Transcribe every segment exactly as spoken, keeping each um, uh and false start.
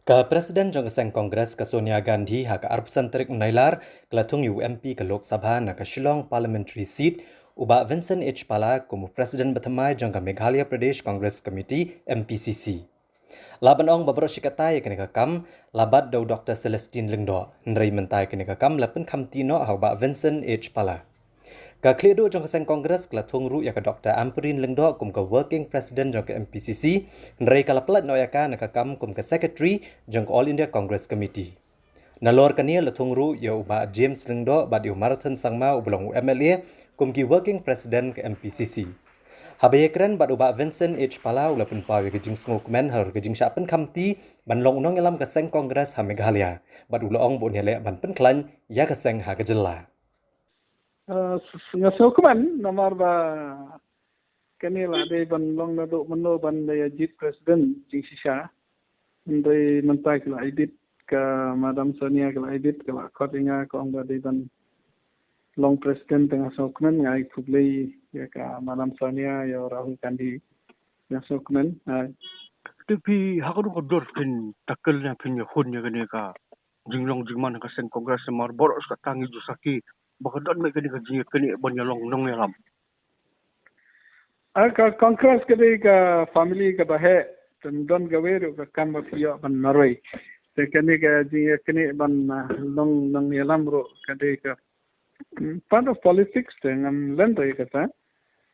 Ka President jong ka seng Congress ka Sonia Gandhi ha ka arphew san tarik Nailar ka la thung ïa u M P ka Lok Sabha na ka Shillong Parliamentary Seat, u Bah Vincent H Pala, kum u President bathymmai jong ka Meghalaya Pradesh Congress Committee, M P C C. La ban ong ba baroh shi katta ïa kane ka kam la bat da u Doktor Celestine Lyngdoh, hynrei mynta ïa kane ka kam la pynkhamti noh ha u Bah Vincent H Pala. Ka khlieh duh jong ka seng Congress ka la thung ruh ïa ka Doktor Ampareen Lyngdoh kum ka Working President jong ka M P C C, hynrei ka la pynlait noh ïa ka na ka kam kum ka Secretary jong ka All India Congress Committee. Nalor kane la thung ruh ïa u Bah James Lyngdoh bad ïa u Marathon Sangma uba long u M L A kum ki Working President ka M P C C. Haba ïakren bad u Bah Vincent H Pala u la pynpaw ïa ka jingsngewkmen halor ka jingshah pynkhamti ban long u nongïalam ka seng Congress ha Meghalaya, bad u la ong ba un ïaleh ban pynkhlaiñ ïa ka seng ha ka jylla. Uh, s-, s-, nga sngewkmen namar ba kane la dei ban long naduh mynno ban da ïa jied President jingshisha. Hynrei mynta ki la ai bit, ka Madam Sonia ki la ai bit, ka la khot ïa nga, ka ong ba dei ban long President. Te nga sngewkmen, nga ai khublei ïa ka Madam Sonia, ïa u Rahul Gandhi. Nga sngewkmen. Ai. Te phi ha kano ka dur phin tackle ne phin ïakhun ïa kane ka jinglong jingman ha ka seng Congress, namar baroh shi katta ngi ju sakhi ba ka don beit kane ka jingïaknieh ban ïalong nongïalam? Ah, ka Congress ka dei ka family kaba heh, te ym don kawei ruh ka kam ba phi ïoh ban marwei. Te kane ka jingïaknieh ban, ah, long nongïalam ruh ka dei ka, mm, part of politics, te ngam len ruh ïa kata.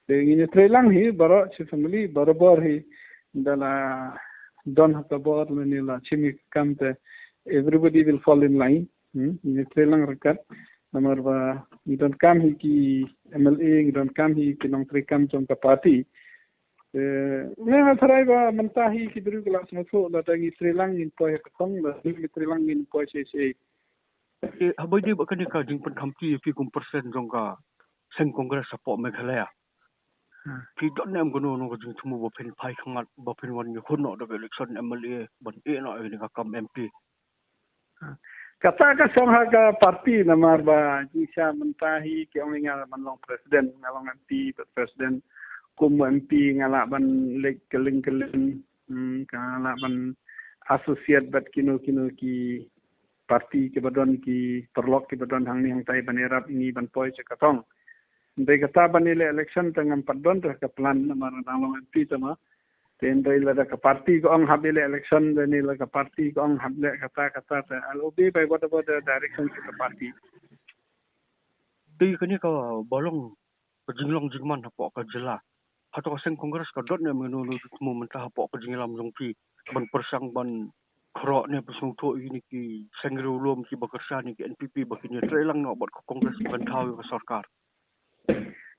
Te ngin ïatreilang hi baroh shi family, barabor hi, da la don ha ka bor lane la shim ïa ka kam, te everybody will fall in line. Hmm, ngin ïatreilang ryngkat. Namar ba ngi donkam hi ki M L A, ngi donkam hi ki nongtreikam jong ka party. Eh, nga nga tharai ba mynta hi ki briew ki la sngewthuh, lada ngi treilang ngin poi ha ka thong, lada ngi treilang ngin poi shei shei. Eh, haba ïadei bad kane ka jingpynkhamti ïa phi kum President jong ka seng Congress hapoh Meghalaya, hmm, phi don ne em kano kano ka jingthmu ba phin phai khmat, ba phin wan ïakhun noh da ka election M L A ban ïeh noh ïa kane ka kam M P? Kata ka shong ha ka party, namar ba jingshisha mynta hi ki ong ïa nga ban long President, nga long M P bad President. Kum M P nga lah ban leit kylleng kylleng, hmm, nga lah ban associate bad kino kino ki party kiba don, ki paralok kiba don hangne hangtai ban ïarap ïa ngi ban poi sha ka thong. Hynrei kata ban ïaleh election te ngam pat don ruh ka plan, namar nga dang long M P tang ma. Te hynrei lada ka party ka ong hap ïaleh election, lane lada ka party ka ong hap leh kata kata, te I'll obey by whatever the direction of the party. Te kane kaba long ka jinglong jingman hapoh ka jylla, hato ka seng Congress ka don ne em kano kano ka jingthmu mynta hapoh ka jingïalam jong phi ban pyrshang ban khroh ne pynsngewthuh ïa kine ki seng riewlum kiba kyrshan ïa ka N P P ba kin ïatreilang noh bad ka Congress ban thaw ïa ka sorkar?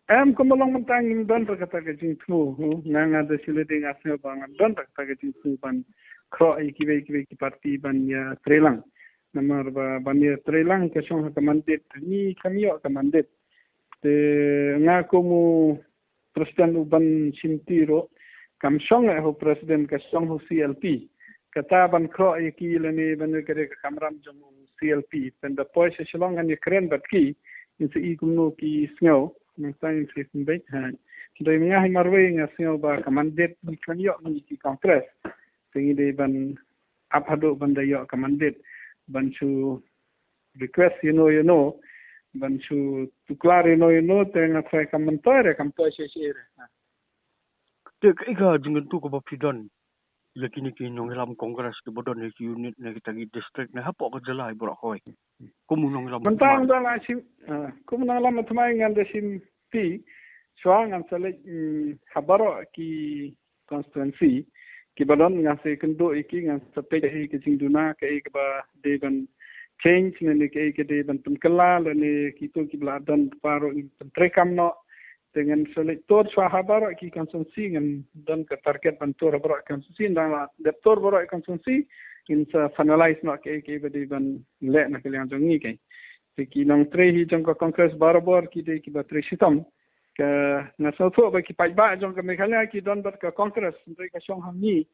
Em, kumba long mynta ngim don ruh kata ka jingthmu, hmm, nga nga da shilade nga sngew ba ngam don ruh kata ka jingthmu ban khroh ïa kiwei kiwei ki party ban ïatreilang. Namar ba ban ïatreilang ka shong ha ka mandate, ngi kam ïoh ka mandate. Te nga kum u President u ban shimti ruh, kam shong eh ha u President, ka shong ha u C L P. Kata ban khroh ïa ki lane ban ïa ka dei ka kamram jong u C L P. Te da poi sha Shillong ngan ïakren bad ki, ngin sa i kumno ki sngew. Nangta ngin sa ïakynduh beit, ha. Hynrei nga hi marwei nga sngew ba ka mandate ngi khlem ïoh ngi ki Congress. Te ngi dei ban ap haduh ban da ïoh ka mandate ban shu request ïano ïano, ban shu tuklar ïano ïano, te nga tharai kam myntoi re, kam poi shei shei re. Te kaei ka jingkyntu kaba phi don ïa kine ki nongïalam Congress kiba don ha ki unit ne kita ki district ne hapoh ka jylla hi baroh kawei? Kum u nongïalam mynta thymmai, ngan da la shim, ah, kum u nongïalam thymmai ngan da shimti, shuwa ngan sa leit, mm, ha baroh ki constituency kiba don, ngan sa ïakynduh ïa ki, ngan sa peit kaei ka jingduna, kaei kaba dei ban change, lane kaei ka dei ban pynkylla, lane kito kiba la don kpa ruh ngin pyntreikam noh. Te ngan sa leit tur shuwa ha baroh ki constituency, ngan don ka target ban tur ha baroh ki constituency, ngan da la dep tur baroh ki constituency, ngin sa finalize noh kaei kaei ba dei ban leh na ka liang jong ngi kei. Te ki nongtrei hi jong ka Congress barabor ki dei kiba trei shitom. Ka, nga sngewthuh ba ki paidbah jong ka Meghalaya ki don bad ka Congress, hynrei ka shong ha ngi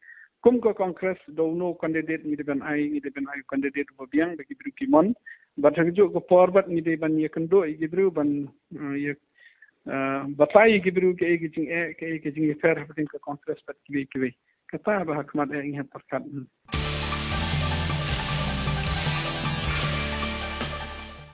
kum ka Congress da uno u candidate ngi dei ban ai, ngi dei ban ai u candidate uba biang ba ki briew ki mon. Bad ha kajuh ka por bad ngi dei ban ïakynduh ïa ki briew ban, eh, ïa, eh, batai ïa ki briew kaei ka jingeh, kaei ka jingïapher hapdeng ka Congress bad kiwei kiwei. Kata ba ha khmat eh ngi hap pyrkhat. Hmm.